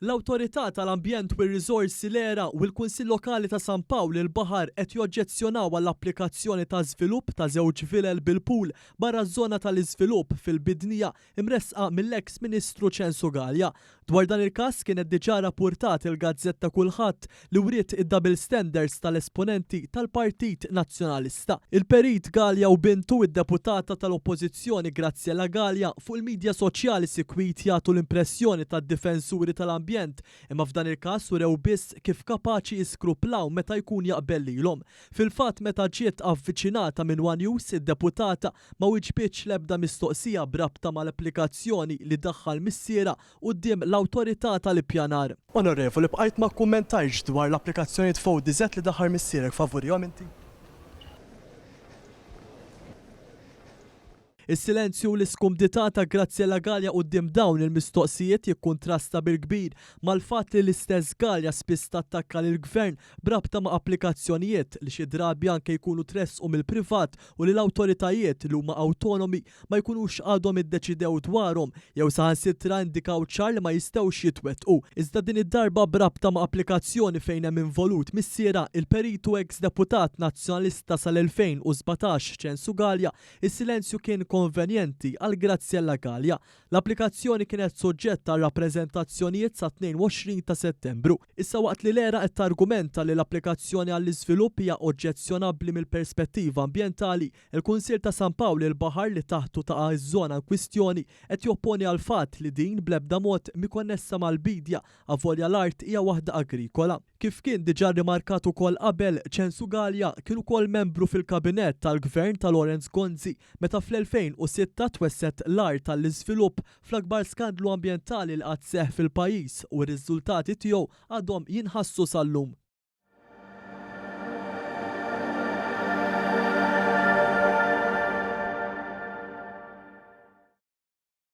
L-Awtorità tal-Ambjent u r-Riżorsi, l-ERA, u l-Kunsill Lokali ta' San Pawl il-Baħar qed joġġezzjonaw għall-applikazzjoni ta' żvilupp ta' żewġ vilel bil-pool barra ż-żona tal-iżvilupp fil-Bidnija imressqa mill-eks Ministru Ċensu Galea. Dwar dan il-każ kienet diġà rappurtat il-gazzetta Kullħadd li wriet id-double standards tal-esponenti tal-Partit Nazzjonalista. Il-Perit Galea u bintu, id-Deputata tal-Oppożizzjoni Graziella Galea, fuq il-midja soċjali sikwit jagħtu l-impressjoni ta' difensuri tal-ambjent, imma f'dan il-każ urew biss kif kapaċi jiskruplaw meta jkun jaqbel lilhom. Fil-fatt meta ġiet avviċinata minn one News, id-deputata ma wiġbitx l-ebda mistoqsija b'rabta mal-applikazzjoni li daħħal missierha quddiem l-Awtorità tal-Ippjanar. Onorevoli, bqajt ma kkummentajtx dwar l-applikazzjonijiet f'ODZ li daħħal missierek, favurihom inti? Is-silenzju u l-iskumdità ta' Graziella Galea quddiem dawn il-mistoqsijiet jikkuntrasta bil-kbir mal-fatt li l-istess Galea spiss tattakka lill-Gvern b'rabta ma' applikazzjonijiet li xi drabi anke jkunu tressqu mill-privat u li l-awtoritajiet li huma awtonomi ma jkunux għadhom iddeċidew dwarhom jew saħansitra indikaw ċar li ma jistgħux jitwettqu. Iżda din id-darba b'rabta ma' applikazzjoni fejn hemm involut missierha, il-Perit u eks Deputat Nazzjonalista sal-2017 Ċensu Galea, is-silenzju kien konvenjenti għal Graziella Galea. L-applikazzjoni kienet soġġetta għal rappreżentazzjonijiet sat-22 ta' Settembru. Issa waqt li l-ERA qed targumenta li l-applikazzjoni għall-iżvilupp hija oġġezzjonabbli mill-perspettiva ambjentali, il-Kunsill ta' San Pawl il-Baħar li taħtu taqa' ż-żona inkwistjoni qed jopponi għall-fatt li din bl-ebda mod mhi konnessa mal-biedja avolja l-art hija waħda agrikola. Kif kien diġà rrimarkat ukoll qabel, Ċensu Galea kien ukoll membru fil-Kabinett tal-Gvern ta' Lawrence Gonzi meta fl-2006 twessgħet l-art għall-iżvilupp fl-akbar skandlu ambjentali li qatt seħħ fil-pajjiż u r-riżultati tiegħu għadhom jinħassu sal-lum.